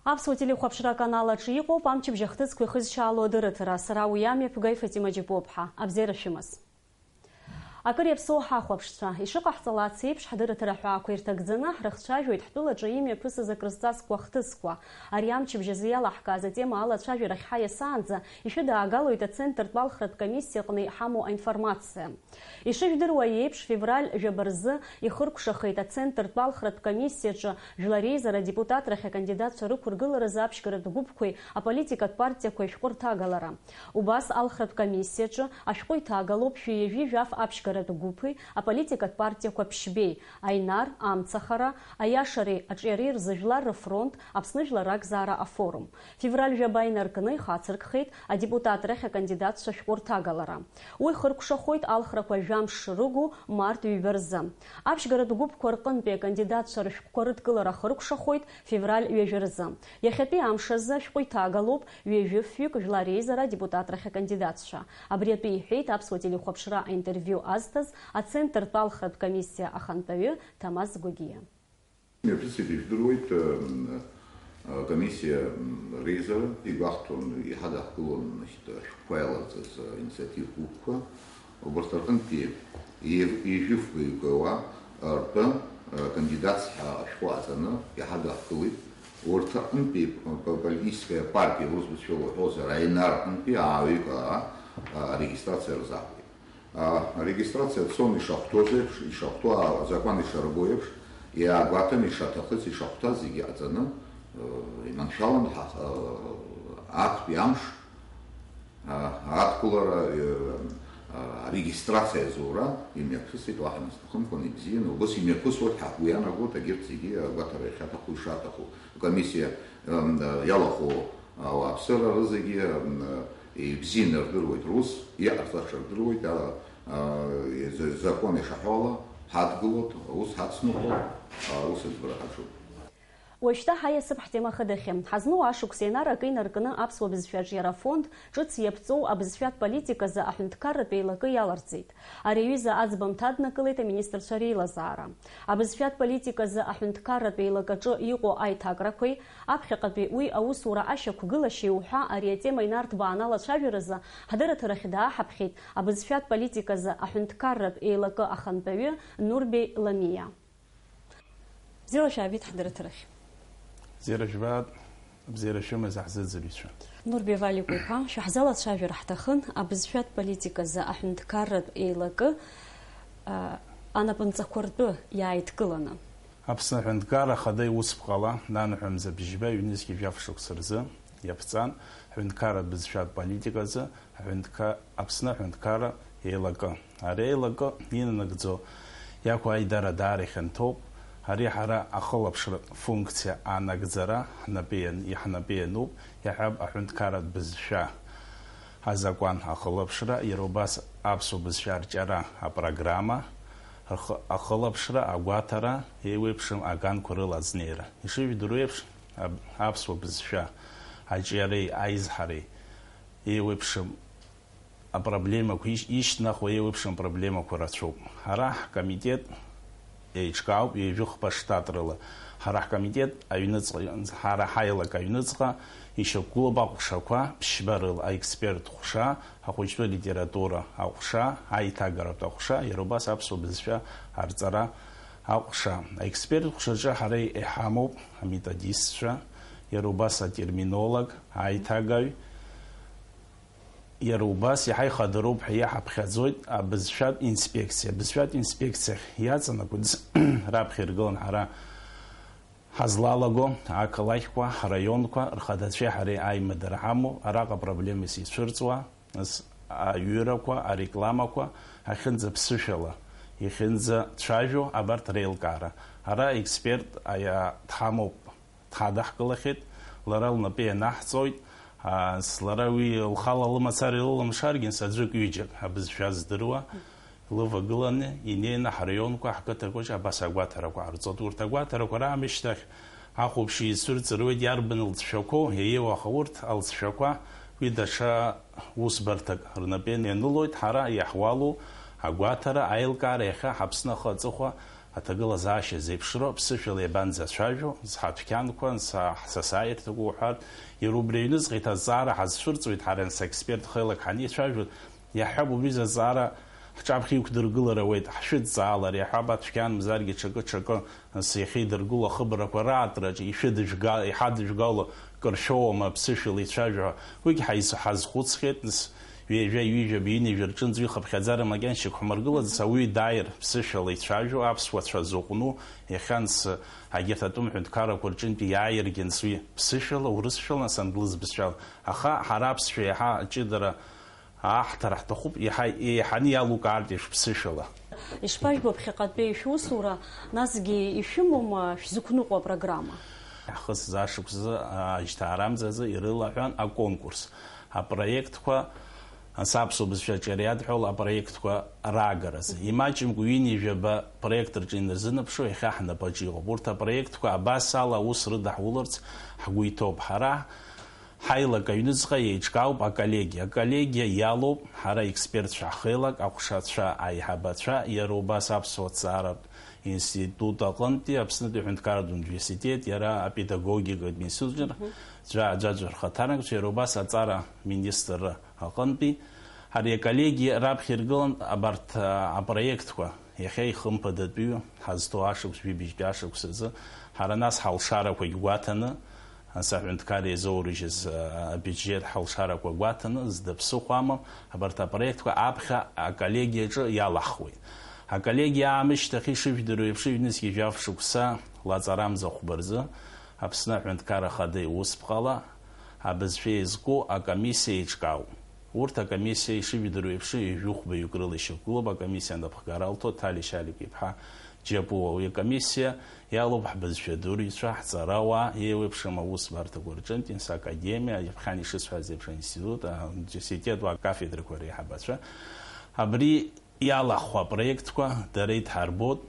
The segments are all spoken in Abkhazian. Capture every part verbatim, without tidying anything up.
Аԥсуа телехәаԥшра аканал аҿы иҟоуп амчыбжь ахҭысқәа ихызшьаало адырраҭара. Сара уи амҩаԥгаҩ Фатима Џьапуаԥҳа. Абзиара шәымаз. Акыр иаԥсоу ҳахәаԥшцәа, ишыҟаҳҵалац еиԥш, ҳдырраҭара ҳәаақәа ирҭагӡаны ҳрыхцәажәоит ҳтәылаҿы имҩаԥысыз акрызҵазкуа ахҭысқәа. Ари амчыбжь азы иалаҳкааз атема алацәажәарахь ҳаиасаанӡа ишәыдаагалоит ацентртә алхратә комиссиаҟны иҳамоу аинформациа. Ишыжәдыруа еиԥш, февраль жәаба рзы ихыркәшахеит ацентртә алхратә комиссиаҿы Жәлар Реизара адепутатрахь акандидатцәа рықәыргыларазы аԥшьгаратә гәыԥқәеи аполитикатә партиақәеи ашәҟәы рҭагалара. Убас алхратә комиссиаҿы ашәҟәы иҭагалоуп шәи ҩажәи жәаф аԥшьгаратә гәыԥи аполитикатә партиақәа ԥшьбеи, Аинар, Амцахара, Аиашареи Аҿиареи рзы Жәлар рыфронт, Аԥсны жәлар ракзаара афорум. Февраль жәаба инаркны ихацыркхеит адепутатрахь акандидатцәа шәҟәы рҭагалара. Уи хыркәшахоит алхрақәа жәамш шрыгу март ҩба рзы. Аԥшьгаратә гәыԥқәа рҟынтәи акандидатцәа рышәҟәқәа рыдкылара хыркәшахоит февраль ҩажәа рзы. Иахьатәи амш азы ашәҟәы иҭагалоуп ҩажәи фҩык Жәлар Реизара адепутатрахь акандидатцәа. Абри атәы иҳәеит Аԥсуа телехәаԥшра аинтервиу азҭаз ацентртә алхратә комиссиа ахантәаҩы Ҭамаз Гәагиа. Мҩаԥысит, ижәдыруеит, м, акомиссиа, м, реизара, игәаҳҭон, иҳадаҳкылон, значит, ашәҟәқәа иаларҵаз, а, инициатив гәыԥқәа. Убарҭ рҟынтәи ев-, ижәыф еиқәа ртәы, а, кандидатс ҳәа ашәҟәы аҵаны иҳадаҳкылеит. Урҭ рҟынтәи п-, п-, политическая партиа, урыс бызшәала уҳәозар, Аинар рҟынтәи ааҩык, а, а, арегистрациа рзаҳауеит. А, арегистрациа цон ишахәҭоу еиԥш, ишахәҭоу, а, азакәан ишарбо еиԥш, иаагәаҭан, ишаҭахыз, ишахәҭаз зегьы ҟаҵаны, э, иманшәалан ҳа-, э, актәи амш, а, адкылара, э, а, арегистрациа азоура имҩаԥысит, уаҳа насҭахымкәан ибзиан, убас имҩаԥысуеит ҳәа ҳгәы иаанагоит, егьырҭ зегьы агәаҭара иахьаҭаху, ишаҭаху, акомиссиа, м, иалахәу ауааԥсыра рызегьы, м, ибзианы рдыруеит рус, иҟарҵаша рдыруеит, а, а, за-, закон ишаҳәо ала, ҳадгылоит, аус ҳацныҟәоит, аус аӡбара ҳаҿуп. Уажәшьҭа ҳаиасып ҳтема хадахьы. Ҳазну ашықәс еинарак инаркны аԥсуа бызшәа аҿиара афонд ҿыц иаԥҵоу абызшәатә политиказы аҳәынҭқарратә еилакы иаларҵеит. Ари аҩыза аӡбамҭа аднакылеит аминистрцәа реилазаара. Абызшәатә политиказы аҳәынҭқарратә еилакаҿы иҟоу аиҭакрақәеи, аԥхьаҟатәи уи аусура ашьақәгылашьеи уҳәа ари атема инарҭбааны алацәажәаразы ҳдырраҭарахь дааҳаԥхьеит абызшәатә политиказы аҳәынҭқарратә еилакы ахантәаҩы Нурбеи Ламиа. Бзиала шәаабеит ҳдырраҭарахь. Бзиара жәбап, бзиара шәымаз аҳзыӡырҩцәа. Нурбеи Валикәа-иԥа, шәаҳзалацәажәар ҳҭахын абызшәатә политиказы аҳәынҭқарратә еилакы, а, анапынҵақәа ртәы иааидкыланы. Аԥсны Аҳәынҭқарра Ахада иусԥҟала, нанҳәа мза бжьба, ҩнызқьи жәаф шықәса рзы иаԥҵан, ҳәынҭқарратә бызшәатә политиказы аҳәынҭқа-, Аԥсны аҳәынҭқарра еилакы. Ари аилакы инанагӡо иақәу аидара даара ихьанҭоуп. Ари ҳара ахылаԥшратә функциа анагӡара ҳнапы иан-, иаҳнапы иануп, иаҳҳәап, аҳәынҭқарратә бызшәа азакәан ахылаԥшра, иара убас аԥсуа бызшәа арҿиара апрограмма, рхы-, ахылаԥшра, агәаҭара, еиуеиԥшым аганқәа рыла азнеира. Ишыжәдыруа еиԥш, аб-, аԥсуа бызшәа аҿиареи аизҳареи еиуеиԥшым апроблемақәа, иш-, ишьҭнахуа еиуеиԥшым апроблемақәа рацәоуп. Ҳара ҳкомитет еиҿкаауп ҩажәи хԥа штат рыла. Ҳара ҳкомитет аҩныҵҟа, ҳара ҳаилак аҩныҵҟа ишьақәгылоуп аҟәшақәа ԥшьба рыла, аексперт ҟәша, ахәыҷтәы литература аҟәша, аиҭагаратә аҟәша, иара убас аԥсуа бызшәа арҵара аҟәша. Аексперт ҟәшаҿы ҳара иҳамоуп аметодистцәа, иара убас атерминолог, аиҭагаҩ, иара убас иаҳа ихадароуп ҳәа иаҳаԥхьаӡоит абызшәатә инспекциа. Абызшәатә инспекциахь иаҵанакуа, раԥхьа иргылан ҳара ҳазлалаго ақалақьқәа, ҳраионқәа рхадацәеи ҳареи аимадара ҳамоуп, араҟа проблемас ицәырҵуа, нас аҩырақәа, арекламақәа ахьынӡаԥсышәала, иахьынӡацәажәо абарҭ реилкаара. Ара аексперт аиа-, дҳамоуп, дҳадаҳкылахьеит, лара лнапы ианаҳҵоит, ас, лара уи лхала лымацара илылымшаргьы, нас аӡәык-ҩыџьак абызшәа здыруа, лывагыланы инеины ҳраионқәа, ҳқыҭақәаҿы абас агәаҭарақәа ҟарҵоит. Урҭ агәаҭарақәа раамышьҭахь ахәаԥшҩы ицәырҵыруеит иарбан лҵшәақәоу, еиуаха урҭ алҵшәақәа уи даҽа усбарҭак рнапы ианылоит, ҳара иаҳуалу агәаҭара, аилкаара иахьа ҳаԥсны ахы аҵыхәа Аҭагылазаашьа зеиԥшроу аԥсышәала иабанӡацәажәо, зҳадәқьанқәа, са-, ҳсасааирҭақәа уҳәартә, иара убри аҩныҵҟа иҭазҵаара ҳазцәырҵуеит ҳара, нас аексперт хеилак ҳаницәажәо, иаҳҳәап, убри азҵаара ҳҿаԥхьа иқәдыргылар ауеит, ҳшәыдҵаалар, иаҳҳәап, адәқьан мзаргьы ҽакы-ҽакы, нас иахьеидыргыло ахыбрақәа раартраҿы ишәыдыжәга-, иҳадыжәгало кыр шәоуама аԥсышәала ицәажәо ҳәа, уигь ҳаиз-, ҳазхәыцхьеит, нас, ҩажәа, ҩажәа, ҩынҩажәа рҿынӡа уи хыԥхьаӡара макьана шьақәмыргылаӡац, ауаҩы дааир ԥсышәала ицәажәо, аԥсуацәа зыҟәну, иахьанс, агьырҭ атәым ҳәынҭқаррақәа рҿынтәи иааиргьы анс уи ԥсышәала, урысшәала, нас англыз бызшәала. Аха ҳара аԥсшәа иаҳа аҷыдара ааҳҭар ҳҭахуп, иаҳа еиҳаны иалукаартә еиԥш ԥсышәала. Ишԥажәбо ԥхьаҟатәи шәусура, насгьы ишәымоума шәзықәныҟәо апрограмма? Ҳхысыз ашықәсазы, ажьҭаарамзазы ирылаҳәан аконкурс. Апроектқәа, ас аԥсуа бызшәа аҿиара иадҳәало апроектқәа раагаразы. Имаҷымкәа ҩынҩажәаба проект рҿы инарзынаԥшуа иахьа ҳнапаҿы иҟоуп. Урҭ апроектқәа абас ала аус рыдаҳуларц ҳгәы иҭоуп. Ҳара ҳаилак аҩныҵҟа еиҿкаауп аколлегиа. Аколлегиа иалоуп ҳара експертцәа ҳхеилак, аҟәшацәа, аиҳабацәа, иара убас аԥсуа ҭҵааратә институт аҟынтәи, Аԥснытәи аҳәынҭқарратә университет, иара апедагогикатә институт, ӡәа-, ӡәаӡәа рхаҭарнакцәа, иара убас аҵара министрра аҟынтәи. Ари аколлегиа раԥхьа иргылан абарҭ, а, апроектқәа, иахьа ихымԥадатәиу ҳазҭоу ашықәс, жәибжьтәи ашықәс азы, ҳара нас ҳалшарақәагь гәаҭаны, ас аҳәынҭқарра иазоурыжьыз, а, абиуџьет ҳалшарақәа гәаҭаны, зда ԥсыхәа амам, абарҭ апроектқәа аԥхьа аколлегиаҿы иалаҳхуеит. Аколлегиа аамышьҭахь, ишыжәдыруа еиԥш, ҩнызқьи жәаф шықәса лаҵарамза хәба рзы Аԥсны аҳәынҭқарра ахада иусԥҟала абызшәа еизку акомиссиа еиҿкаауп. Урҭ акомиссиа, ишыжәдыруа еиԥш, ҩажәи хәбаҩык рыла ишьақәгылоуп. Акомиссиа анапхгара алҭо Ҭали Шьалик-иԥҳа Џьапуа. Уи акомиссиа иалоуп ҳбызшәа дырҩцәа, ҳҵарауаа, еиуеиԥшым аусбарҭақәа рҿынтә, инс академиа, иаԥхьан ишысҳәаз еиԥш, аинститут, ауниверситет, акафедрақәа реиҳабацәа. Абри иалахәу апроектқәа дара идҳарбоит,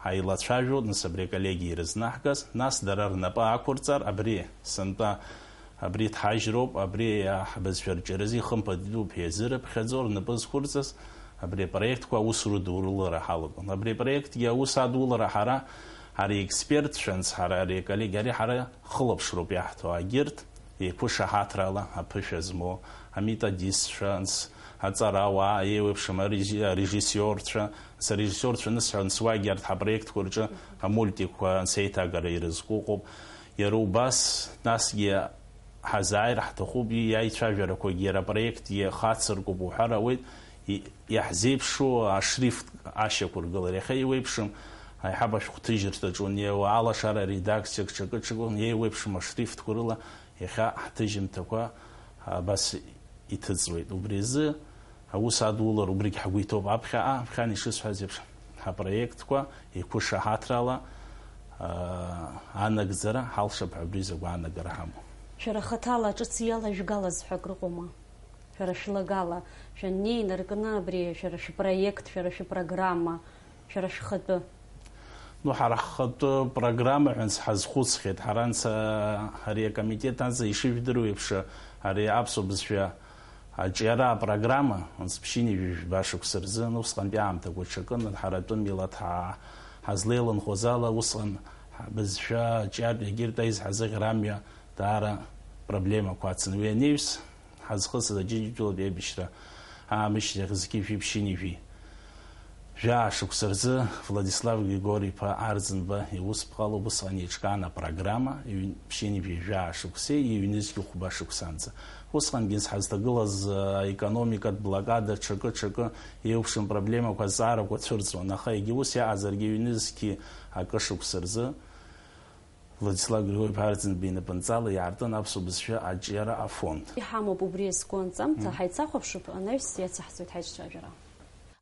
ҳаилацәажәоит, нас абри аколлегиа ирызнаҳгаз, нас дара рнапы ақәырҵар, абри сынтәа абри дҳажьроуп, абри ҳбызшәа рҿиаразы ихымԥадатәуп ҳәа иазырыԥхьаӡо рнапы зқәырҵаз, абри апроектқәа аус рыдурылара ҳалагон. Абри апроектгьы аус адулара ҳара, ари аекспертцәа анс, ҳара ари аколлегиа, ари ҳара хылаԥшроуп иаҳҭо, агьырҭ еиқәышаҳаҭрала аԥышәа змоу, аметодистцәа анс, аҵарауаа, еиуеиԥшым арежи-, арежиссиорцәа, анс, арежиссиорцәа анысҳәа, анс, уагьы арҭ ҳапроектқәа рҿы амультикқәа анс еиҭагара ирызку ыҟоуп. Иара убас, насгьы ҳазааир ҳҭахуп, иаицәажәарақәагьы иара апроектгьы хацыркуп уҳәар ауеит, и-, иаҳзеиԥшу ашрифт ашьақәыргылара. Иахьа еиуеиԥшым аиҳаб ашәҟәҭыжьырҭаҿы унеиуа, алашара аредакциак ҽакы-ҽакы еиуеиԥшым ашрифтқәа рыла иахьа ҳҭыжьымҭақәа абас иҭыҵуеит. Убри азы аус адулар убригь ҳгәы иҭоуп. Аԥхьаҟа, аԥхьан ишысҳәаз еиԥш, ҳапроектқәа еиқәышаҳаҭрала, аа, анагӡара ҳалшап ҳәа убри закәу анагара ҳамоуп. Шәара хаҭала ҿыц иалажәгалаз ҳәа акрыҟоума? Шәара шәлагала, шәаннеи инаркны абри шәара шәпроект, шәара шәпрограмма, шәара шәхатәы? Ну, ҳара ҳхатәы программа ҳәа анс ҳазхәыцхьеит. Ҳара анс, а, ари акомитет анс ишыжәдыруа еиԥш, ари аԥсуа бызшәа аҿиара апрограмма, анс ԥшьынҩажәи жәба шықәса рзы, ну, усҟантәи аамҭақәа ҽакын, ҳара атәым милаҭ ҳа-, ҳазлеиланхоз ала, усҟан ҳбызшәа аҿиартә егьырҭ аизҳазыӷьара амҩа даара проблемақәа ацын. Уи анаҩс, ҳазхысыз аџьынџьтәылатә аибашьра аамышьҭахь зқьи жәшәи ԥшьынҩажәи жәаа шықәса рзы Владислав Григори-иԥа Арӡынба иусԥҟала убысҟан еиҿкаан апрограмма, ҩ-, ԥшьынҩажәи жәаа шықәсеи ҩнызқьи хәба шықәсанӡа. Усҟангьы ҳазҭагылаз, э, аекономикатә блокада, ҽакы-ҽакы еиуеиԥшым проблемақәа, азҵаарақәа цәырҵуан, аха егьа ус иаҟазаргьы ҩнызқьи акы шықәса рзы Владислав Григорьевич Арӡынба инапынҵала иаартын аԥсуа бызшәа аҿиара афонд. Иҳамоуп убри азку анҵамҭа, мгм, ҳаицахәаԥшып, анаҩс иацаҳҵоит ҳаиҿцәажәара.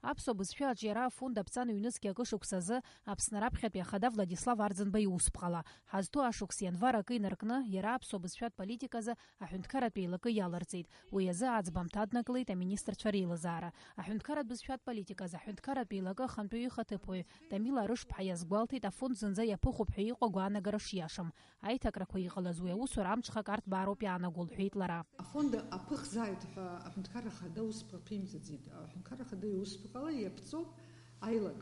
Аԥсуа бызшәа аҿиара афонд аԥҵан ҩнызқьи акы шықәсазы Аԥсны раԥхьатәи ахада Владислав Арӡынба иусԥҟала. Ҳазҭоу ашықәс ианвар акы инаркны, иара аԥсуа бызшәатә политиказы аҳәынҭқарратә еилакы иаларҵеит. Уи азы аӡбамҭа аднаклеит аминистрцәа реилазаара. Аҳәынҭқарратә бызшәатә политиказы аҳәынҭқарратә еилакы ахантәаҩы ихаҭыԥуаҩ Тамила Арышԥҳа иазгәалҭеит, афонд зынӡа иаԥыхуп ҳәа иҟоу агәаанагара шиашам. Аиҭакрақәа иҟалаз уи аусура амҽхак арҭбаароуп иаанаго, лҳәеит лара. Афонд аԥыхзааит ҳәа аҳәынҭқарра ахада аусԥҟа ԥимҵаӡеит. Аҳәынҭқарра ахада иусԥҟала иаԥҵоуп аилак.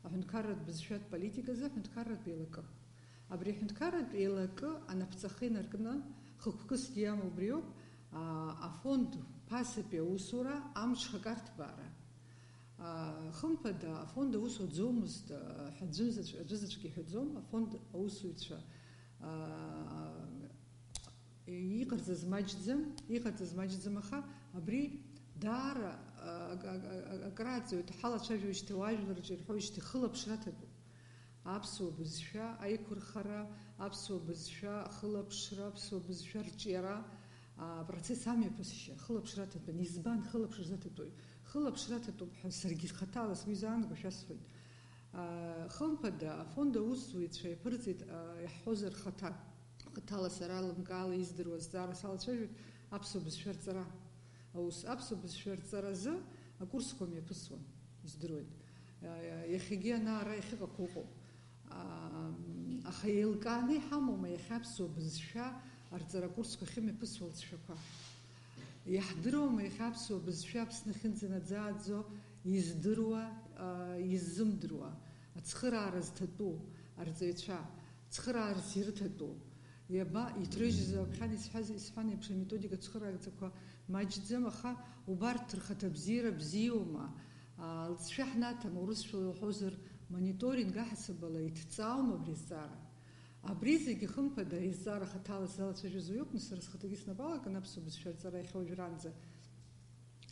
Аҳәынҭқарратә бызшәатә политиказы аҳәынҭқарратә еилакы. Абри аҳәынҭқарратә еилакы анаԥҵахы инаркны, хықәкысгьы иамоу убриоуп, а, афонд ԥасатәи аусура амҽхак арҭбаара. А, хымԥада, афонд аус уаӡомызт, а, ҳәа аӡәызаҵә-, аӡәызаҵәык иҳәаӡом, афонд аусуҩцәа, а, иҟарҵаз маҷӡам, иҟарҵаз маҷӡам, аха абри даара, а, ак-, ак-, ак-, акрааҵуеит, ҳалацәажәоижьҭеи, уаажәларҿы ирҳәоижьҭеи хылаԥшра аҭатәуп. Аԥсуа бызшәа аиқәырхара, аԥсуа бызшәа ахылаԥшра, аԥсуа бызшәа арҿиара, а, процесс амҩаԥысшьа, хылаԥшра аҭатәын. Избан хылаԥшра заҭатәуи? Хылаԥшра аҭатәуп ҳәа саргьы хаҭала сгәы изаанагоу шәасҳәоит. А, хымԥада, афонд аусзуҩцәа иаԥырҵит, а, иаҳҳәозар хаҭа. Хаҭала сара лымкаала издыруа азҵаара салацәажәоит аԥсуа бызшәа рҵара. Аус аԥсуа бызшәа рҵаразы акурсқәа мҩаԥысуан, издыруеит. А, иахьагьы ана-ара иахьыҟақәоу ыҟоуп. А, аха еилкааны иҳамоума иахьа аԥсуа бызшәа арҵара акурсқәа ахьымҩаԥысуа алҵшәақәа? Иаҳдыруама иахьа аԥсуа бызшәа Аԥсны ахьынӡанаӡааӡо издыруа, а, иззымдыруа, ацхыраара зҭатәу арҵаҩцәа, цхыраарас ирыҭатәу? Иаба, иҭрыжьыз, аԥхьан исҳәаз, исҳәан еиԥш, аметодика цхыраагӡақәа маҷӡам, аха убарҭ рхаҭабзиара бзиоума? А, лҵшәа ҳнаҭама, урысшәала иуҳәозар, мониторинг аҳасабала иҭҵааума абри азҵаара? Абри зегьы, хымԥада, ари азҵаара хаҭала сзалацәажәоз уаҩуп, нас сара схаҭагьы снапала акын аԥсуа бызшәа арҵара иахьа уажәраанӡа.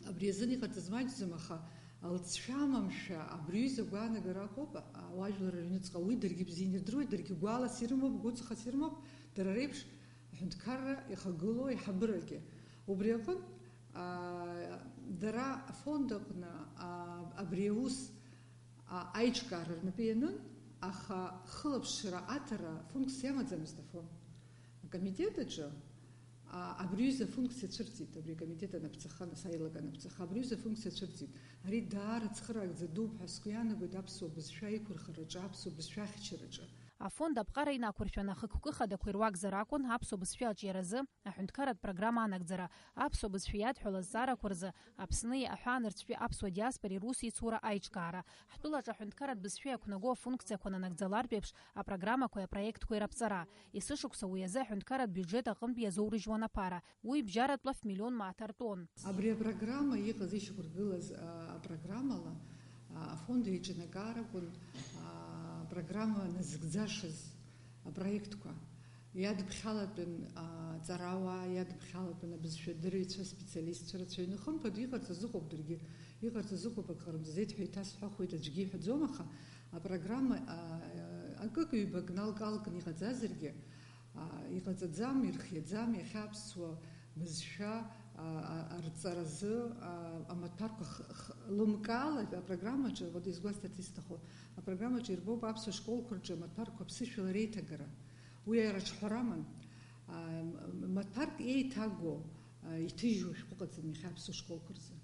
Абри азын иҟарҵаз маҷӡам, аха алҵшәа амамшәа абри аҩыза агәаанагара акоуп, а, ауаажәлар рыҩныҵҟа уи даргьы бзианы ирдыруеит, даргьы гәалас ирымоуп, гәыҵхас ирымоуп, дара реиԥш аҳәынҭқарра ихагылоу аиҳабырагьы. Убри аҟынтә, а, дара афонд аҟны, а, абри аус, а, аиҿкаара рнапы ианын, аха хылаԥшра аҭара функциа иамаӡамызт афонд. Акомитет аҿы, а, абри аҩыза афункциа цәырҵит, абри акомитет анаԥҵаха, нас аилак анаԥҵаха, абри аҩыза афункциа цәырҵит. Ари даара цхыраагӡа дууп ҳәа сгәы иаанагоит аԥсуа бызшәа аиқәырхараҿы, аԥсуа бызшәа ахьчараҿы. Афонд аԥҟара инақәыршәаны ахықәкы хадақәа ируакзар акәын аԥсуа бызшәа аҿиаразы аҳәынҭқарратә программа анагӡара, аԥсуа бызшәа иадҳәалаз азҵаарақәа рзы Аԥсни аҳәаанырцәтәи аԥсуа диаспореи русеицура аиҿкаара, ҳтәылаҿы аҳәынҭқарратә бызшәа иақәнаго афункциақәа нанагӡалартә еиԥш апрограммақәеи апроектқәеи раԥҵара. Есышықәса уи азы аҳәынҭқарратә биуџьет аҟынтәи иазоурыжьуан аԥара. Уи бжьаратәла ф-миллион мааҭ артәон. Абри апрограмма иҟаз ишьақәыргылаз, а, апрограммала, а, афонд еиҿанакааракәын, а, апрограмма назыгӡашаз апроектқәа. Иадыԥхьалатәын, а, аҵарауаа, иадыԥхьалатәын абызшәадырҩцәа, аспециалистцәа рацәаҩны. Хымԥада, иҟарҵаз ыҟоуп даргьы, иҟарҵаз ыҟоуп, акы ҟарымҵаӡеит ҳәа иҭасҳәахуеит, аӡәгьы иҳәаӡом, аха апрограмма, а, акык-ҩбак налк-аалкны иҟаҵазаргьы, а, иҟаҵаӡам, ирхиаӡам, иахьа аԥсуа бызшәа, а, а, арҵаразы, а, амаҭәарқәа х-, х-, лымкаала апрограммаҿы, вот изгәасҭарц исҭаху, апрограммаҿы ирбоуп аԥсуа школқәа рҿы амаҭәарқәа аԥсышәала реиҭагара. Уи араҿҳәараман, а, м-, м-, маҭәарк еиҭаго, а, иҭыжьуа шәҟәы ыҟаӡам иахьа аԥсуа школқәа рзы.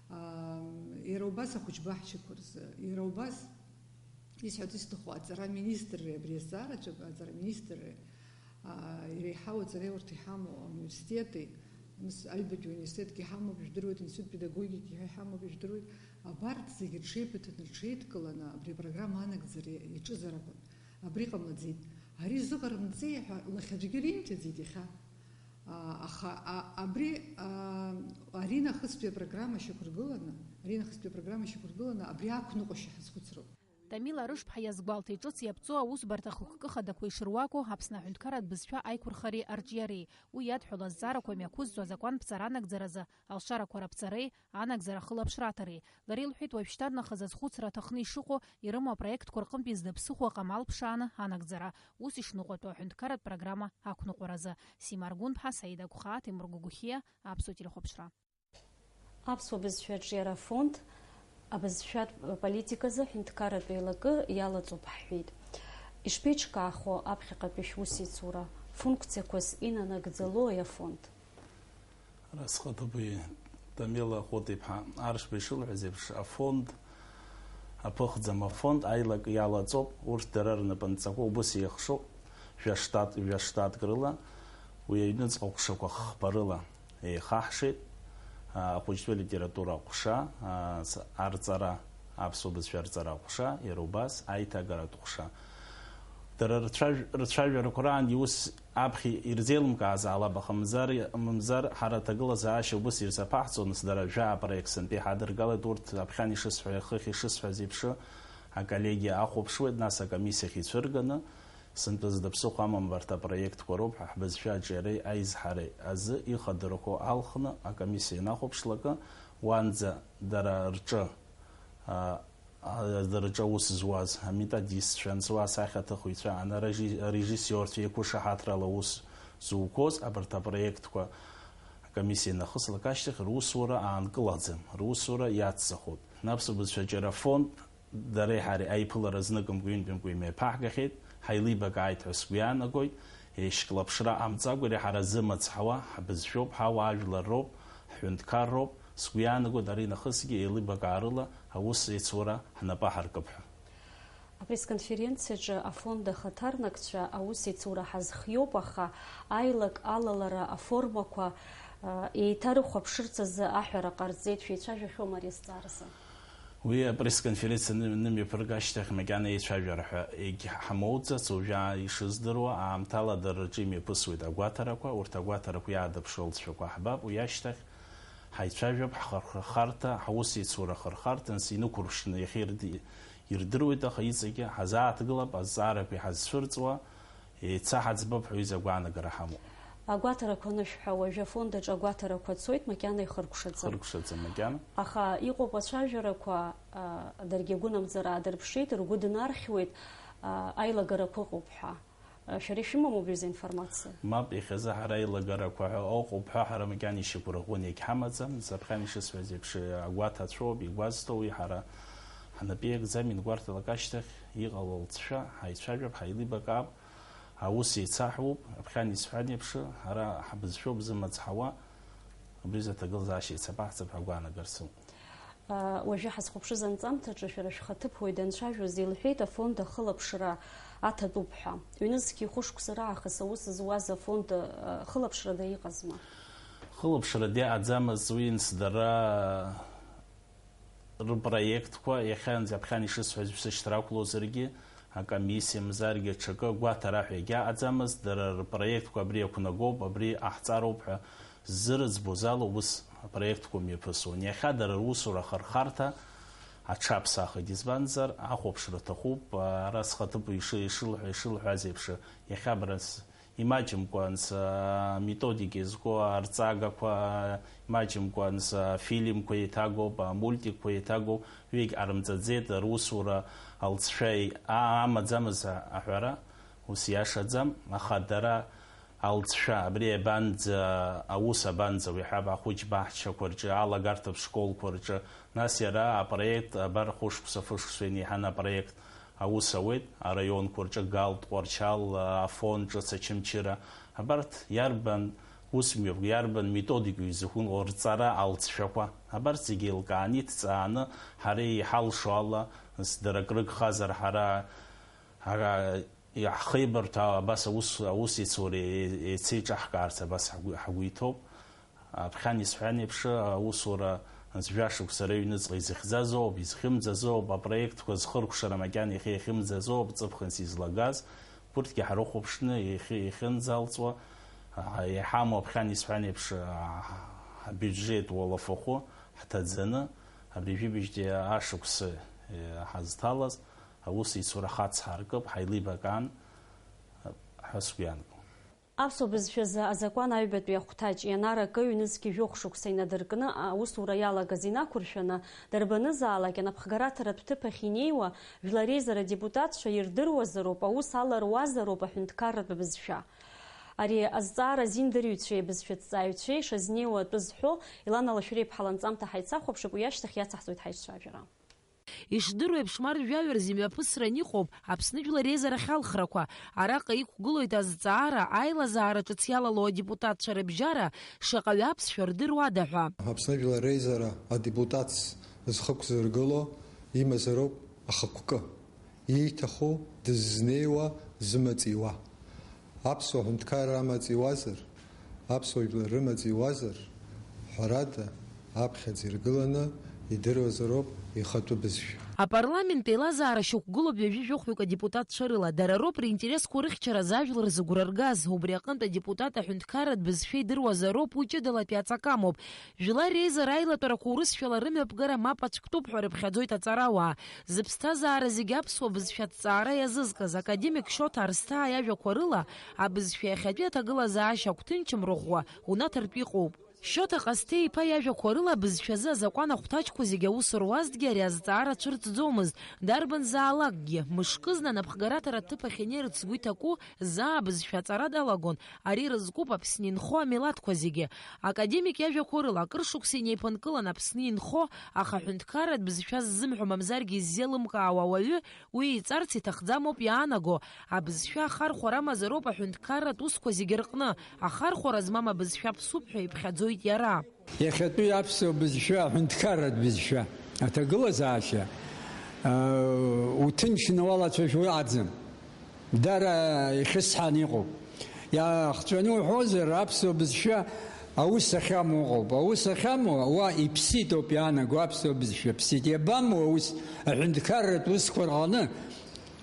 А, иара убас ахәыҷбаҳчақәа рзы, иара убас Исҳәарц исҭаху, аҵара аминистрреи абри азҵаараҿы, аҵара аминистрреи, аа, иреиҳау аҵареиурҭа иҳамоу ауниверситети, нас, аҩбатәи ауниверситетгьы иҳамоуп, ижәдыруеит, институт педагогики ҳәа иҳамоуп, ижәдыруеит. Абарҭ зегьы рҽеибыҭаны, рҽеидкыланы абри апрограмма анагӡара иаҿызар акәын. Абри ҟамлаӡеит. Ари зыҟарымҵеи ҳәа лахьаӡәгьы римҭаӡеит иахьа. Аа, аха, а, абри, аа, аринахыстәи апрограмма шьақәыргыланы, аринахыстәи апрограмма шьақәыргыланы абри ақәныҟәашьа ҳазхәыцроуп. Тамила Рышԥҳа иазгәалҭеит ҿыц иаԥҵоу аусбарҭа хықәкы хадақәа ишыруаку Аԥсны аҳәынҭқарратә бызшәа аиқәырхареи арҿиареи. Уи иадҳәалаз азҵаарақәа мҩақәызҵо азакәан ԥҵара анагӡаразы, алшарақәа раԥҵареи анагӡара ахылаԥшра аҭареи. Лара илҳәеит, уажәшьҭарнахыс азхәыцра аҭахны ишыҟоу, ирымоу апроектқәа рҟынтәи зда ԥсыхәа аҟам алԥшааны анагӡара, ус ишныҟәатәу аҳәынҭқарратә программа ақәныҟәаразы. Сима Аргәынԥҳа, Саида Гәхаа, Ҭемыр Гәыгәхиа, Аԥсуа телехәаԥшра. Аԥсуа бызшәа аҿиара афонд абызшәатә политиказы аҳәынҭқарратә еилакы иалаҵоуп ҳҳәеит. Ишԥеиҿкаахо аԥхьаҟатәи шәусеицура, функциақәас инанагӡалои афонд? Ара схаҭабуи Тамила Хәыҭ-иԥҳа Аршба ишылҳәаз еиԥш, афонд аԥыхӡам, афонд аилак иалаҵоуп, урҭ дара рнапынҵақәа убыс еихшоуп, жәа-штат, жәа-штатк рыла, уи аҩныҵҟа ҟәшақәа хԥа рыла еихаҳшеит, а, ахәыҷтәы литература аҟәша, а, с-, арҵара, Аԥсуа бызшәа рҵара аҟәша, иара убас аиҭагаратә ҟәша. Дара рцәажә-, рцәажәарақәа раан иус аԥхьа ирзеилымкаазаалап, аха мамзар, мамзар ҳара аҭагылазаашьа убыс ирзаԥаҳҵон, нас дара жәаа апроект сынтәа иҳадыргалеит, урҭ аԥхьан ишысҳәа, хыхь ишысҳәаз еиԥш, аколлегиа ахәаԥшуеит, нас акомиссиахь ицәырганы, сынтәа зда ԥсыхәа амам абарҭ апроектқәа роуп ҳәа ҳбызшәа аҿиареи аизҳареи азы ихадырхәо алхны акомиссиа инахәаԥшлакы, уанӡа дара рҿы, а, а, дара рҿы аус зуаз аметодистцәа, анцәа асахьаҭыхҩцәа, ана-, режи-, арежиссиорцәа еиқәышаҳаҭрала аус зуқәоз абарҭ апроектқәа акомиссиа инахыслак ашьҭахь русура аанкылаӡам, русура иацҵахоит. Аԥсуа бызшәа аҿиара афонд дареи ҳареи аиԥылара зныкымкәа-ҩынтәымкәа имеиԥаҳгахьеит, ҳаилибакааит ҳәа сгәы иаанагоит, еишьклаԥшра ҟамҵакәа иара ҳара зымаҵ ҳауа, ҳбызшәоуп, ҳауаажәлар роуп, ҳҳәынҭқар роуп, сгәы иаанагоит, аринахысгьы еилибакаарыла аус еицура ҳнапы аҳаркып ҳәа. Апресс-конференциаҿы афонд ахаҭарнакцәа аус еицура ҳазхиоуп, аха аилак алалара аформақәа, а, еиҭарыхәаԥшырц азы аҳәара ҟарҵеит, шәеицәажәахьоума ари азҵааразы? Уи апресс-конференциа ны-, нымҩаԥырга ашьҭахь макьана еицәажәара ҳәа егьҳамоуӡац, уажәы ишыздыруа, аамҭала дара рҿы имҩаԥысуеит агәаҭарақәа, урҭ агәаҭарақәа иаадырԥшуа алҵшәақәа ҳбап, уи ашьҭахь ҳаицәажәап, ҳхырхарҭа, ҳаусеицура ахырхарҭа, нас инықәырԥшны иахьа ирди-, ирдыруеит, аха иҵегьы ҳазааҭгылап, азҵаарақәа иҳазцәырҵуа, еицаҳаӡбап ҳәа уи изы агәаанагара ҳамоуп. Агәаҭарақәа анышәҳәа, уажәы афонд аҿы агәаҭарақәа цоит, макьана ихыркәшаӡам. Хыркәшаӡам макьана. Аха иҟоуп ацәажәарақәа, а, даргьы агәынамӡара аадырԥшит, ргәы днархьуеит, а, аилагарақәа ыҟоуп ҳәа. А, шәара ишәымам убри азы информациа? Мап, иахьазы ҳара аилагарақәа ҳәа ыҟоуп ҳәа ҳара макьана ишьақәырӷәӷәаны егьҳамаӡам. Заԥхьан ишысҳәаз еиԥш, агәаҭацәоуп, игәазҭоуи ҳара ҳнапы иакӡам, ингәарҭалак ашьҭахь иҟало алҵшәа, ҳаицәажәап, ҳаилибакаап. Аус еицаҳуп, аԥхьан исҳәан еиԥш, ара ҳбызшәоуп зымаҵ ҳауа, абри азы аҭагылазаашьа еицабаҳҵап ҳәа агәаанагара сымоуп. А, уажәы ҳазхәаԥшыз анҵамҭаҿы шәара шәхаҭыԥуаҩ данцәажәоз илҳәеит, афонд ахылаԥшра аҭатәуп ҳәа. Ҩнызқьи хәышықәса раахыс аус зуаз афонд, а, хылаԥшрада иҟазма? Хылаԥшрада иҟаӡамызт, уи нс дара рпроектқәа иахьанӡа аԥхьан ишысҳәаз шәсышьҭра ақәлозаргьы, акомиссиа мзаргьы аҽакы гәаҭара ҳәа егьаҟаӡамызт, дара рпроектқәа абри ақәнагоуп, абри ҟаҳҵароуп ҳәа ззырӡбоз ала ус апроектқәа мҩаԥысуан. Иахьа дара русура ахырхарҭа аҽаԥсахит, избанзар, ахәаԥшра аҭахуп, ара схаҭыԥуаҩ иши-, ишылҳәа-, ишылҳәаз еиԥш, иахьа абра с-, имаҷымкәа анс-, аметодика иазку арҵагақәа, имаҷымкәа анс-, афильмқәа еиҭагоуп, амультикқәа еиҭагоуп, уигь ҟарымҵаӡеит, русура алҵшәа и-, а-, амаӡамыз аҳәара, ус иашаӡам, аха дара алҵшәа, абри абанӡа, аус абанӡа, уи ҳәа ахәыҷ баҳчақәа рҿы, алагарҭатә школқәа рҿы, нас иара апроект, абар, хәышықәса, фышықәса инеиҳаны апроект аус ауеит, араионқәа рҿы, Галтә, Тҟәарчал, Афон, Ҿыц Очамчыра, абарҭ иарбан усмҩаԥк, иарбан методикоу изыхәылоу рҵара алҵшәақәа, абарҭ зегьы еилкааны, иҭҵааны, ҳара иҳалшо ала, нас дара акрыгхазар, ҳара, ара, иаҳхеибарҭәаау абас аус, аусеицура е-, еицеиҿаҳкаарц абас ҳгәы, ҳгәы иҭоуп. Аԥхьан исҳәан еиԥш, аусура анс жәашықәса рыҩныҵҟа изыхьӡазоуп, изхьымӡазоуп, апроектқәа зхыркәшара макьана ихы иахьымӡазоуп, ҵыԥхынс излагаз, урҭгьы ҳрыхәаԥшны ихьы-, ихьынӡалҵуа, а, иҳамоу аԥхьан исҳәан еиԥш, а, абиуџьет уалафахәы ҳҭаӡаны, абри жәибжьтәи ашықәсы, е, ҳазҭалаз, аусеицура хацҳаркып, ҳаилибакаан, ҳәа сгәы иаанагон. Аԥсуа бызшәазы азакәан аҩбатәи ахәҭаҷ ианаракы, ҩнызқьи жәохә шықәса инадыркны аусура иалагаз инақәыршәаны, дарбанызаалак анапхгараҭаратә ҭыԥ ахь инеиуа, жәлар реизара адепутатцәа ирдыруазароуп, аус ала руазароуп аҳәынҭқарратә бызшәа. Ари азҵаара азин дырҩцәеи абызшәаҭҵааҩцәеи шазнеиуа атәы зҳәо Елана Лашәриа-иԥҳа ланҵамҭа ҳаицахәаԥшып, уи ашьҭахь иацаҳҵоит ҳаицәажәара. Ишдыру еиԥш, март жәаҩа рзы имҩаԥысран иҟоуп Аԥсны Жәлар Реизарахь алхрақәа. Араҟа иқәгылоит азҵаара, аилазаара ҿыц иалало адепутатцәа рыбжьара шаҟаҩы аԥсшәа рдыруада ҳәа. Аԥсны Жәлар Реизара адепутатс зхықәзыргыло имазароуп ахықәкы, ииҭаху дыззнеиуа, зымаҵ иуа. Аԥсуа ҳәынҭқарра амаҵ иуазар, аԥсуа жәлар рымаҵ иуазар, ҳәарада, аԥхьаӡа иргыланы идыруазароуп ихатәы бызшәа. Апарламент еилазаара шьақәгылоуп ҩажәи жәохәҩык адепутатцәа рыла. Дара роуп ринтересқәа рыхьчаразы ажәлар зыгәра ргаз. Убри аҟынтә адепутат аҳәынҭқарратә бызшәа идыруазароуп уи ҷыдала ԥиаҵак амоуп. Жәлар реизара аилатәарақәа урысшәала рымҩаԥгара мап ацәктәуп ҳәа рыԥхьаӡоит аҵарауаа. Зыԥсҭазаара зегьы аԥсуа бызшәа аҭҵаара иазызкыз академик Шоҭа Арсҭаа иажәақәа рыла, абызшәа иахьатәи аҭагылазаашьа агәҭынчымра ӷәӷәа унаҭартә иҟоуп. Шьоҭа Ҟасҭеи-иԥа иажәақәа рыла, абызшәазы азакәан ахәҭаҷқәа зегьы аус руазҭгьы ари азҵаара цәырҵӡомызт, дарбанзаалакгьы, мышкызны анапхгараҭара аҭыԥ ахь инеирц згәы иҭаку заа абызшәа аҵара далагон, ари рызкуп Аԥсны инхо амилаҭқәа зегьы. Академик иажәақәа рыла, акыр шықәса инеиԥынкылан Аԥсны инхо, аха аҳәынҭқарратә бызшәа ззымҳәо мамзаргьы иззеилымкаауа ауаҩы, уи иҵарц иҭахӡамоуп иаанаго, абызшәа ахархәара амазароуп аҳәынҭқарратә усқәа зегьы рҟны, ахархәара змам абызшәа ԥсуп ҳәа иԥхьаӡоит иара. Иахьатәи аԥсуа бызшәа, аҳәынҭқарратә бызшәа аҭагылазаашьа, аа, уҭынчны уалацәажәо аӡам. Дара ихьысҳаны иҟоуп. Иаахҵәаны уҳәозар, аԥсуа бызшәа аус ахьамоу ыҟоуп. Аус ахьамоу, уа иԥсит ауп иаанаго, аԥсуа бызшәа ԥсит. Иабамоу аус, аҳәынҭқарратә усқәа рҟны?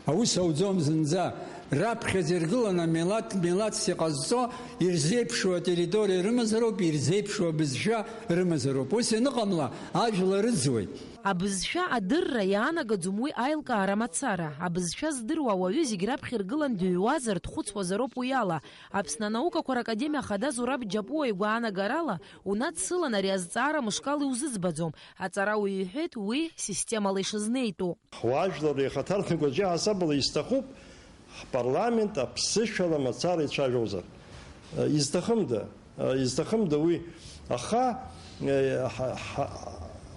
Аус ауӡом зынӡа. Раԥхьаӡа иргыланы амилаҭ, милаҭс иҟазҵо, ирзеиԥшу атерриториа рымазароуп, ирзеиԥшу абызшәа рымазароуп. Ус ианыҟамла, ажәлар рыӡуеит. Абызшәа адырра иаанагаӡом уи аилкаара мацара. Абызшәа здыруа ауаҩы зегь раԥхьа иргылан дыҩуазар, дхәыцуазароуп уи ала. Аԥсны анаукақәа ракадемиа ахада Зураб Џьапуа игәаанагарала, унадсылан ари азҵаара мышкала иузыӡбаӡом. Аҵарауаҩ иҳәеит уи системала ишызнеитәу. Уажәлар реихаҭарнакқәа аҿы иаҳасабала исҭахуп ҳпарламент аԥсышәала мацара ицәажәозар. Изҭахымда? Изҭахымда уи? Аха, ҳа, ҳа,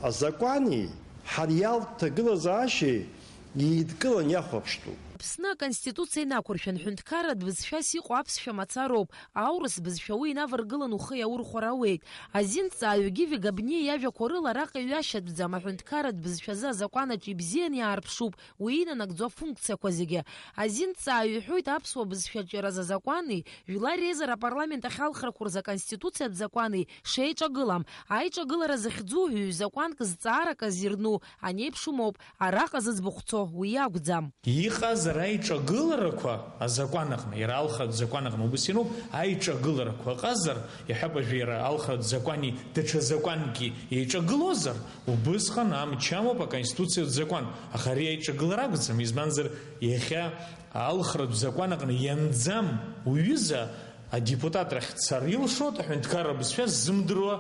азакәани ҳариалтә ҭагылазаашьеи еидкылан иахәаԥштәуп. Аԥсны аконституциа инақәыршәан, ҳәынҭқарратә бызшәас иҟоу аԥсшәа мацароуп. Аурыс бызшәа уи инаваргылан ухы иаурхәар ауеит. Азинҭҵааҩ Гиви Габниа иажәақәа рыла, араҟа иҩашьатәӡам, аҳәынҭқарратә бызшәазы азакәанаҿ ибзиан иаарԥшуп уи инанагӡо афункциақәа зегьы. Азинҭҵааҩ иҳәоит, аԥсуа бызшәаҿиаразы азакәани, Жәлар Реизара апарламент ахь алхрақәа рзы аконституциатә закәани шеиҿагылам. Аиҿагылара захьӡу ҩ-закәанк зҵаарак азирну анеиԥш умоуп, араҟа зыӡбахә цо уи иакәӡам. Иҟазар аиҿагыларақәа азакәан аҟны, иара алхратә закәан аҟны убыс иануп, аиҿагыларақәа ыҟазар, иҳәап, уажәы иара алхратә закәани даҽа закәанки еиҿагылозар, убысҟан амч амоуп аконституциатә закәан, аха ари аиҿагылара акәӡам, избанзар, иахьа алхратә закәан аҟны ианӡам уҩыза адепутат рахь дцар илшоит аҳәынҭқарра бызшәа ззымдыруа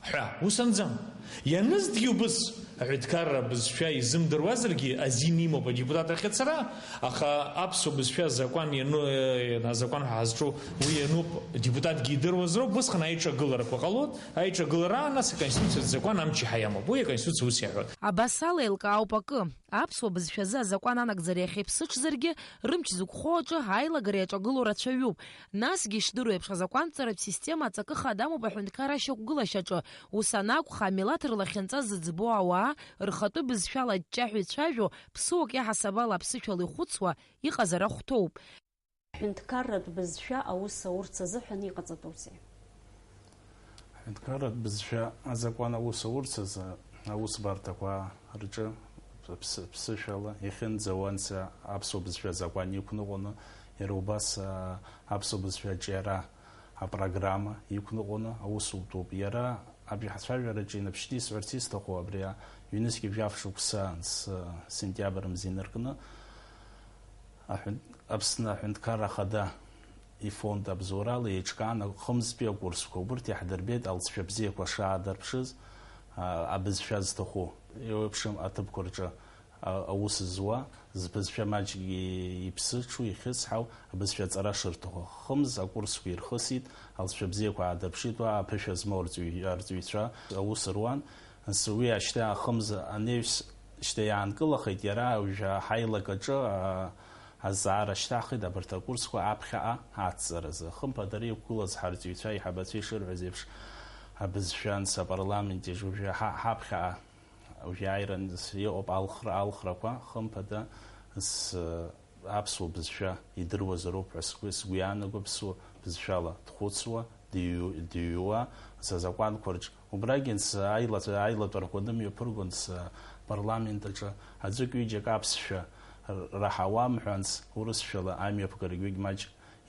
ҳәа, ус анӡам. Ианызҭгьы убыс, аҳәынҭқарра бызшәа изымдыруазаргьы азин имоуп адепутат ахь ацара, аха аԥсуа бызшәа азакәан иану-, э, азакәан ҳәа ҳазҿу уи иануп, адепутатгьы идыруазароуп, убысҟан аиҿагыларақәа ҟалоит, аиҿагылара, нас аконституциатә закәан амч иаҳа иамоуп, уи аконституциа ус иаҳәоит. Абас ала еилкаауп акы, аԥсуа бызшәазы азакәан анагӡара иахьеиԥсыҽзаргьы, рымч зықәхо аҿы аилагара иаҿагылоу рацәаҩуп. Насгьы, ишдыру еиԥш, азакәанҵаратә система аҵакы хадамоуп аҳәынҭқарра ашьақәгылашьаҿы. Ус анакәха, амилаҭ рлахьынҵа зыӡбо ауаа рхатәы бызшәала аҷҷаҳәа ицәажәо, ԥсыуак иаҳасабала аԥсышәала ихәыцуа иҟазар ахәҭоуп. Ҳәынҭқарратә бызшәа аус аурц азыҳәан иҟаҵатәузеи? Ҳәынҭқарратә бызшәа азакәан аус аурц азы аусбарҭақәа рҿы ԥсы-, ԥсышәала иахьынӡауанӡа аԥсуа бызшәа азакәан иқәныҟәаны, иара убас, а, аԥсуа бызшәа аҿиара апрограмма иқәныҟәаны аус утәуп. Иара абжеиҳацәажәараҿы инаԥшьны исҳәарц исҭаху абри ҩнызқь жәаф шықәса анс-, сентиабр мза инаркны аҳәын-, Аԥсны Аҳәынҭқарра Ахада ифонд абзоурала еиҿкаан ахымзтәи акурсқәа. Убырҭ иаҳдырбеит алҵшәа бзиақәа шаадырԥшыз, а, абызшәа зҭаху, еиуеиԥшым аҭыԥқәа рҿы а-, аус зуа, збызшәа маҷк и-, иԥсыҽу, ихьысҳау, абызшәа аҵара шырҭаху. Хымз акурсқәа ирхысит, алҵшәа бзиақәа аадырԥшит, уа аԥышәа змоу арҵаҩ-, арҵаҩцәа аус руан. Нас уи ашьҭа ахымз анеҩс шьҭа иаанкылахеит, иара уажәы ҳаилак аҿы, а, азҵаара шьҭаҳхит абарҭ акурсқәа аԥхьаҟа ацҵаразы. Хымԥада, ара иқәгылаз ҳарҵаҩцәа, аиҳабацәа ишырҳәаз еиԥш, абызшәа анс апарламент иаҿ уажәы ҳа-, ҳаԥхьаҟа Уажәы иааиран иҟоуп алхра-, алхрақәа, хымԥада, с-, аԥсуа бызшәа идыруазароуп ҳәа сгәы, сгәы иаанаго, аԥсуа бызшәала дхәыцуа, дыҩ-, дыҩуа, са закәанқәа рҿ Убрагьы анс-, аилаҵ-, аилатәарақәа нымҩаԥыргон, анс-, апарламент аҿы аӡәык-ҩыџьак аԥсшәа р-, раҳауам ҳәа, анс-, урысшәала амҩаԥгара егьугь маҷ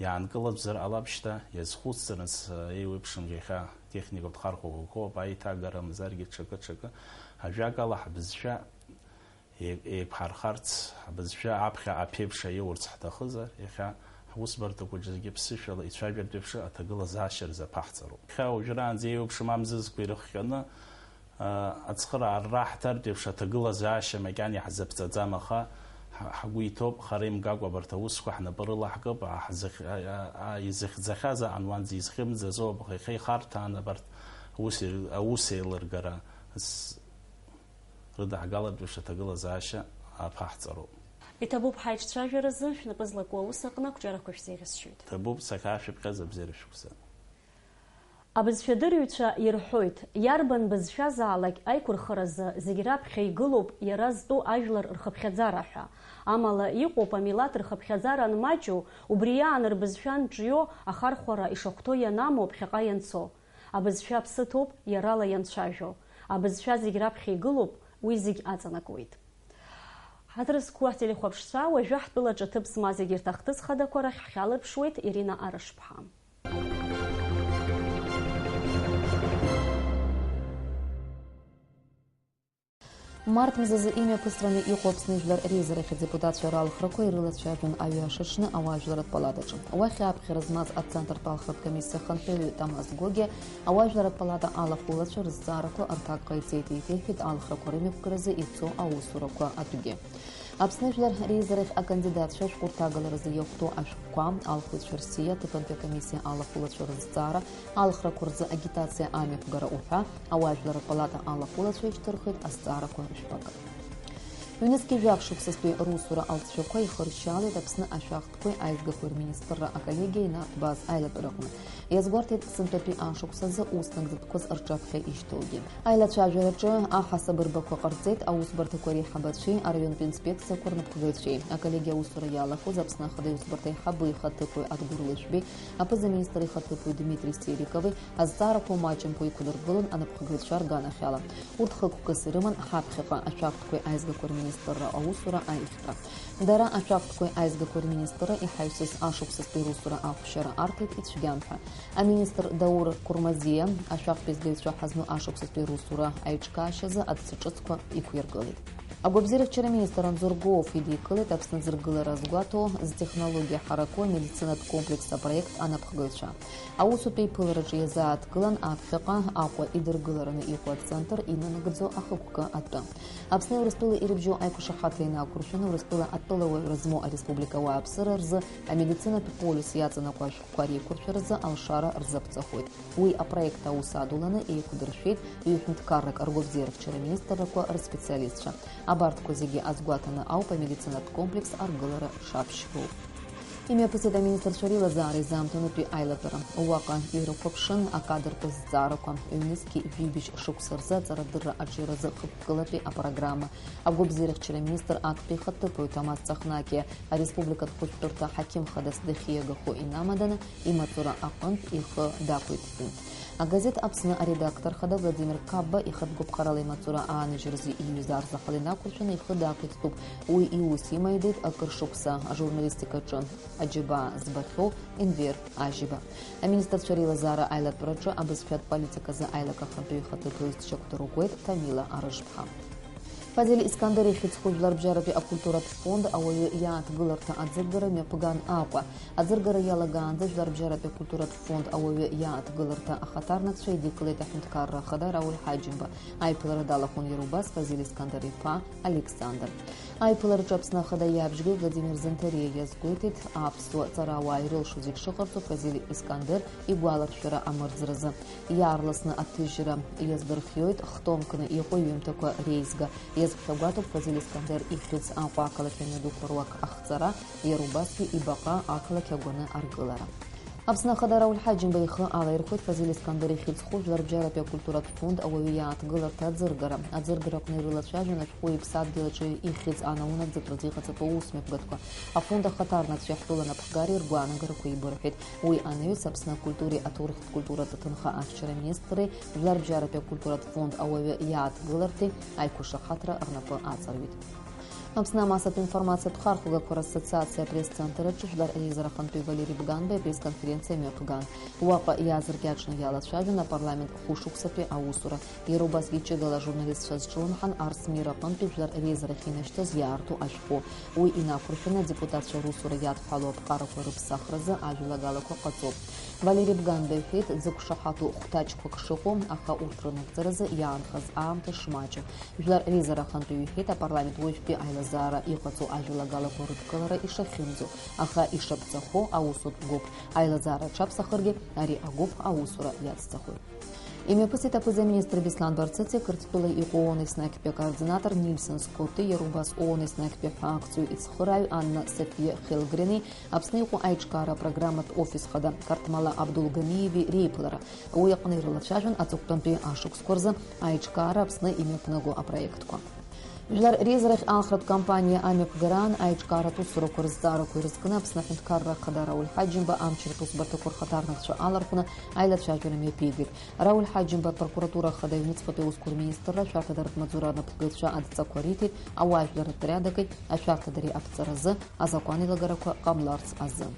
иаанкылатәзар ҟалап шьҭа, иазхәыцӡарц, анс-, еиуеиԥшым иахьа техникатә хархәақәа ҳәоуп, аиҭагара мзаргьы ҽакы-ҽакы. Ажәакала, ҳбызшәа Е-, еиқәҳархарц, абызшәа аԥхьа аԥеиԥш аиурц ҳҭахызар, иахьа ҳусбарҭақәа ҿыцгьы ԥсышәала ицәажәартә еиԥш аҭагылазаашьа рзы аԥаҳҵароуп. Иахьа уажәраанӡа еиуеиԥшым амзызқәа ирыхҟьаны, а, ацхыраара раҳҭартә еиԥш аҭагылазаашьа макьана иаҳзаԥҵаӡам, аха ҳа-, ҳгәы иҭоуп, хара имгакәа абарҭ аусқәа ҳнапы рылаҳкып, а, ҳзых-, а, а, а, изыхьӡахьаз аан уанӡа изхьымӡазо, абӷа ихеихарҭәаан абарҭ аус ир-, аус еилыргара з-, рыдаҳгалартә еиԥш аҭагылазаашьа аԥаҳҵароуп. Иҭабуп ҳаиҿцәажәаразы, шәнапы злаку аус аҟны ақәҿиарақәа шәзеиӷьасшьоит. Ҭабуп, сахьаашәыԥхьаз абзиара шәықәса. Абызшәадырҩцәа ирҳәоит, иарбан бызшәазаалак аиқәырхаразы зегь раԥхьа игылоуп иара зтәу ажәлар рхыԥхьаӡара ҳәа. Амала иҟоуп амилаҭ рхыԥхьаӡара анмаҷу, убри аан рбызшәа анҿио, ахархәара ишахәҭоу ианамоу ԥхьаҟа ианцо. Абызшәа аԥсы ҭоуп, иарала ианцәажәо. Абызшәа зегь раԥхьа игылоуп, уи зегь аҵанакуеит. Ҳаҭыр зқәу ҳтелехәаԥшцәа, уажәы ҳтәылаҿы ҭыԥ змаз егьырҭ ахҭыс хадақәа рахь ҳхьалырԥшуеит, Ирина Арышԥҳа. Март мзазы имҩаԥысраны иҟоу Аԥсны Жәлар реизарахь адепутатцәа ралхрақәа ирылацәажәон аҩы ашаҽны ауаажәларратә палатаҿы. Уахь аԥхьара змаз ацентртә алхратә комиссиа ахантәаҩы Тамаз Гогиа ауаажәларратә палата алахәылацәа рызҵаарақәа рҭак ҟаиҵеит, еиҭеиҳәеит алхрақәа рымҩаԥгаразы ицо аусурақәа атәгьы. Аԥсны Жәлар реизарахь акандидатцәа ашәҟәырҭагаларазы иахәҭоу ашәҟәқәа, алхыҩцәа рсиа, аҭыԥантәи акомиссиа алахәылацәа рызҵаара, алхрақәа рзы агитациа амҩаԥгара уҳәа, ауаажәларратә палата алахәылацәа ишьҭырхит азҵаарақәа жәпакы. Ҩнызқьи жәаф шықәсазтәи русура алҵшәақәа ихыршьалеит Аԥсны ашәахтәқәеи аизгақәеи рминистрра аколлегиа инарҭбааз аилатәараҟны. Иазгәарҭеит сынтәатәи ашықәс азы ус нагӡатәқәаз рҿаԥхьа ишьҭоугьы. Аилацәажәараҿы аҳасаб рбақәа ҟарҵеит аусбарҭақәа реиҳабацәеи араионтә инспекциақәа рнапхгаҩцәеи. Аколлегиа аусура иалахәыз Аԥсны Ахада Аусбарҭа аиҳабы ихаҭыԥуаҩ Адгәыр Лышәбеи, аԥыза-министр ихаҭыԥуаҩ Дмитри Серикови азҵаарақәа маҷымкәа иқәдыргылон анапхгаҩцәа рганахьала. Урҭ хықәкыс ирыман ҳаԥхьаҟа ашәахтәқәеи аизгақәеи рминистрра аусура аихтра. Дара ашәахтәқәеи аизгақәеи рминистрра иҳаҩсыз ашықәсазтәи русура ахәшьара арҭеит ицәгьан ҳәа. Аминистр Даур Курмазиа ашәахтә еизгаҩцәа ҳазну ашықәсазтәи русура аиҿкаашьазы адҵа ҿыцқәа иқәиргылеит. Агәабзиарахьчара аминистр Анзор Гәоуф идикылеит Аԥсны аӡыргылара азгәаҭо зтехнологиа ҳараку амедицинатә комплекс апроект анапхгаҩцәа. Аусутә еиԥылараҿы иазааҭгылан аԥхьаҟа Аҟәа идыргылараны иҟоу ацентр инанагӡо ахықәкы атәы. Аԥсни Урыстәылеи ирыбжьоу аиқәшаҳаҭра инақәыршәаны Урыстәыла атәылауаҩра змоу ареспублика ауааԥсыра рзы амедицинатә полис иаҵанакуа ашәҟәқәа реиқәыршәаразы алшара рзаԥҵахоит. Уи апроект аус адуланы еиқәдыршәеит ҩ-ҳәынҭқаррак ргәабзиарахьчара аминистррақәа рспециалистцәа. Абарҭқәа зегьы азгәаҭаны ауп амедицинатә комплекс аргылара шаԥшьроу. Имҩаԥысит аминистрцәа реилазаара изаамҭанытәи аилатәара. Уаҟа ирыхәаԥшын акадрқәа зҵаарақәа, ҩнызқьи жәибжь шықәса рзы аҵарадырра аҿиаразы хықәкылатәи апрограмма. Агәабзиарахьчара аминистр актәи ихаҭыԥуаҩ Ҭамаз Цахнакиа, ареспубликатә хәышәтәырҭа аҳақьым хадас дахьиагаго инамаданы, имаҵура аҟынтә ихы дақәиҭтәын. Агазеҭ Аԥсны аредактор хада Владимир Кабба ихатә гәаԥхарала имаҵура ааныжьразы иҩыз арзаҳал инақәыршәаны ихы дақәиҭтәуп. Уи иус имаидеит акыр шықәса ажурналистикаҿы аџьабаа збахьоу Енвер Ажьиба. Аминистрцәа реилазаара аилатәараҿы абызшәатә политиказы аилак ахантәаҩы ихаҭыԥуаҩ зшьақәдырӷәӷәеит Ҭамила Арыжԥҳа. Фазиль Искандер ихьӡ зху жәларбжьаратәи акультуратә фонд ауаҩы иааҭгыларҭа аӡыргара мҩаԥган Аҟәа. Аӡыргара иалагаанӡа жәларбжьаратәи акультуратә фонд ауаҩы иааҭгыларҭа ахаҭарнакцәа идикылеит аҳәынҭқарра ахада Рауль Ҳаџьымба. Аиԥылара далахәын иара убас Фазиль Искандер иԥа Александр. Аиԥылараҿы Аԥсны Ахада иабжьгаҩ Владимир Занҭариа иазгәеиҭеит, аԥсуа ҵарауаа ирылшо зегь шыҟарҵо Фазиль Искандер игәаларшәара амырӡразы. Иаарласны аҭыжьра иаздырхиоит хтомкны иҟоу иҩымҭақәа реизга. Иазхьагәаҭоуп Фазиль Искандер ихьӡ Аҟәа ақалақь амҩадуқәа руак ахҵара, иара убасгьы ибаҟа ақалақь агәаны аргылара. Аԥсны Ахада Рауль Ҳаџьымба ихы алаирхәеит Фазиль Искандер ихьӡ зху жәларбжьаратәи акультуратә фонд Ауаҩы иааҭгыларҭа аӡыргара. Аӡыргарааҟны ирылацәажәон ашәҟәы иԥсадгьыл аҿы ихьӡ анаунагӡатәразы иҟаҵатәу аусмҩаԥгатәқәа. Афонд ахаҭарнакцәеи ҳтәыла напхгареи ргәаанагарақәа еибырҳәеит. Уи анаҩс Аԥсны акультуреи аҭоурыхтә культуратә аҭынха ахьчара аминистрреи жәларбжьаратәи акультуратә фонд Ауаҩы иааҭгыларҭеи аиқәышаҳаҭра рнапы аҵарҩит. Аԥсны амассатә информациатә хархәагақәа рассоциациа апресс-центр аҿы жәлар реизара ахантәаҩ Валери Бганба ипресс-конференциа мҩаԥган. Уаҟа иаазыркьаҿны иалацәажәон апарламент хәышықәсатәи аусура. Иара убасгьы ҷыдала ажурналистцәа зҿлымҳан Арсмир аҟынтәи жәлар реизарахь инашьҭыз иаарту ашәҟәы. Уи инақәыршәаны адепутатцәа русура иадҳәалоу аԥҟарақәа рыԥсахразы ажәалагалақәа ҟаҵоуп. Валери Бганба иҳәеит, дзықәшаҳаҭу хәҭаҷқәак шыҟоу, аха урҭ рынагӡаразы иаанхаз аамҭа шмаҷу. Жәлар реизара ахантәаҩы иҳәеит, апарламент уажәтәи аилазаара иҟаҵоу ажәалагалақәа рыдкылара ишахьымӡо, аха ишаԥҵахо аусутә гәыԥ аилазаара аҽаԥсахыргьы, ари агәыԥ аусура иацҵахоит. Имҩаԥысит аԥыза-министр Беслан Барцыциа, Қырҭтәыла иҟоу ООН еснагьтәи акоординатор Нильсон Скотти, иара убас ООН еснагьтәи аҳәаақәҵаҩ ицхырааҩ Анна Софиа Хелгрени, Аԥсны иҟоу аиҿкаара апрограмматә офис хада Қарҭмала Абдулганиеви реиԥылара. Уи аҟны ирылацәажәон аҵыхәтәантәи ашықәсқәа рзы аиҿкаара Аԥсны имҩаԥнаго апроектқәа. Жәлар реизарахь алхратә кампаниа амҩаԥгараан аиҿкааратә усурақәа рызҵаарақәа ирызкны Аԥсны Аҳәынҭқарра Ахада Рауль Ҳаџьымба амчратә усбарҭақәа рхаҭарнакцәа алархәны аилацәажәара мҩаԥигеит. Рауль Ҳаџьымба апрокуратура ахада аҩныҵҟатәи аусқәа рминистрра ашәарҭадаратә маҵзура анапхгаҩцәа адҵақәа риҭеит, ауаа жәлар ротриадакеи ашәарҭадареи аԥҵаразы азакәан еилагарақәа ҟамларц азы.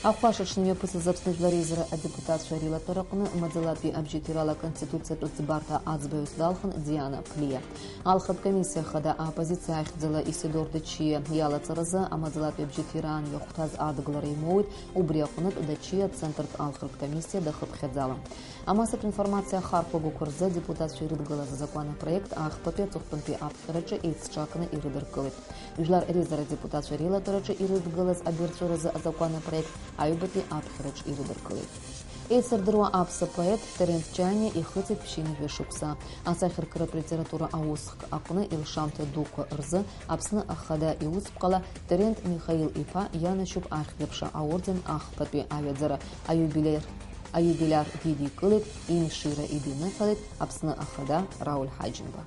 Ахәашаҽны имҩаԥысыз Аԥсны Жәлар Реизара адепутатцәа реилатәараҟны маӡалатәи абжьаҭирала Аконституциатә ӡбарҭа аӡбаҩыс далхын Диана Ԥлиа. Алхратә комиссиа хада аоппозициа ахьӡала Исидор Дачиа иалаҵаразы амаӡалатәи абжьаҭираан иахәҭаз адгылара имоуит, убри аҟнытә Дачиа ацентртә алхратә комиссиа дахыԥхьаӡалам. Амассатә информациа ахархәагақәа рзы адепутатцәа ирыдгылаз азакәан апроект ахԥатәи аҵыхәтәантәи аԥхьараҿы еицҿакны ирыдыркылеит. Жәлар реизара адепутатцәа реилатәараҿы ирыдгылаз абирҵәаразы азакәан апроект аҩбатәи аԥхьараҿ ирыдыркылеит. Еицырдыруа аԥсуа поет Терент Ҷаниа ихыҵит ԥшьынҩажәа шықәса. Асахьаркыратә литература аусхк аҟны илшамҭа дуқәа рзы Аԥсны Ахада иусԥҟала Терент Михаил-иԥа ианашьоуп ахьӡ-аԥша аорден ахԥатәи аҩаӡара аиубилеир, аиубилиар дидикылеит, имшира идиныҳәалеит Аԥсны Ахада Рауль Ҳаџьымба.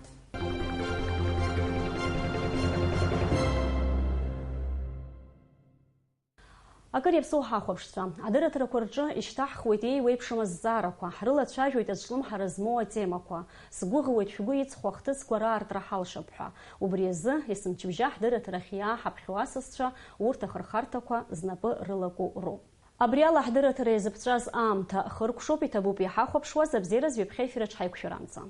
Акыр иаԥсоу ҳахәаԥшцәа, адырраҭарақәа рҿы ишьҭаҳхуеит еиуеиԥшым азҵаарақәа, ҳрылацәажәоит азҿлымҳара змоу атемақәа, сгәыӷуеит шәгәы иҵхо ахҭысқәа раартра ҳалшап ҳәа. Убри азы, есымчыбжьа ҳдырраҭарахь иааҳаԥхьо асасцәа урҭ ахырхарҭақәа знапы рылаку роуп. Абри ала ҳдырраҭара иазыԥҵәаз аамҭа хыркәшоуп, иҭабуп иҳахәаԥшуаз абзиараз ҩаԥхьа ефир аҿы ҳаиқәшәаранӡа.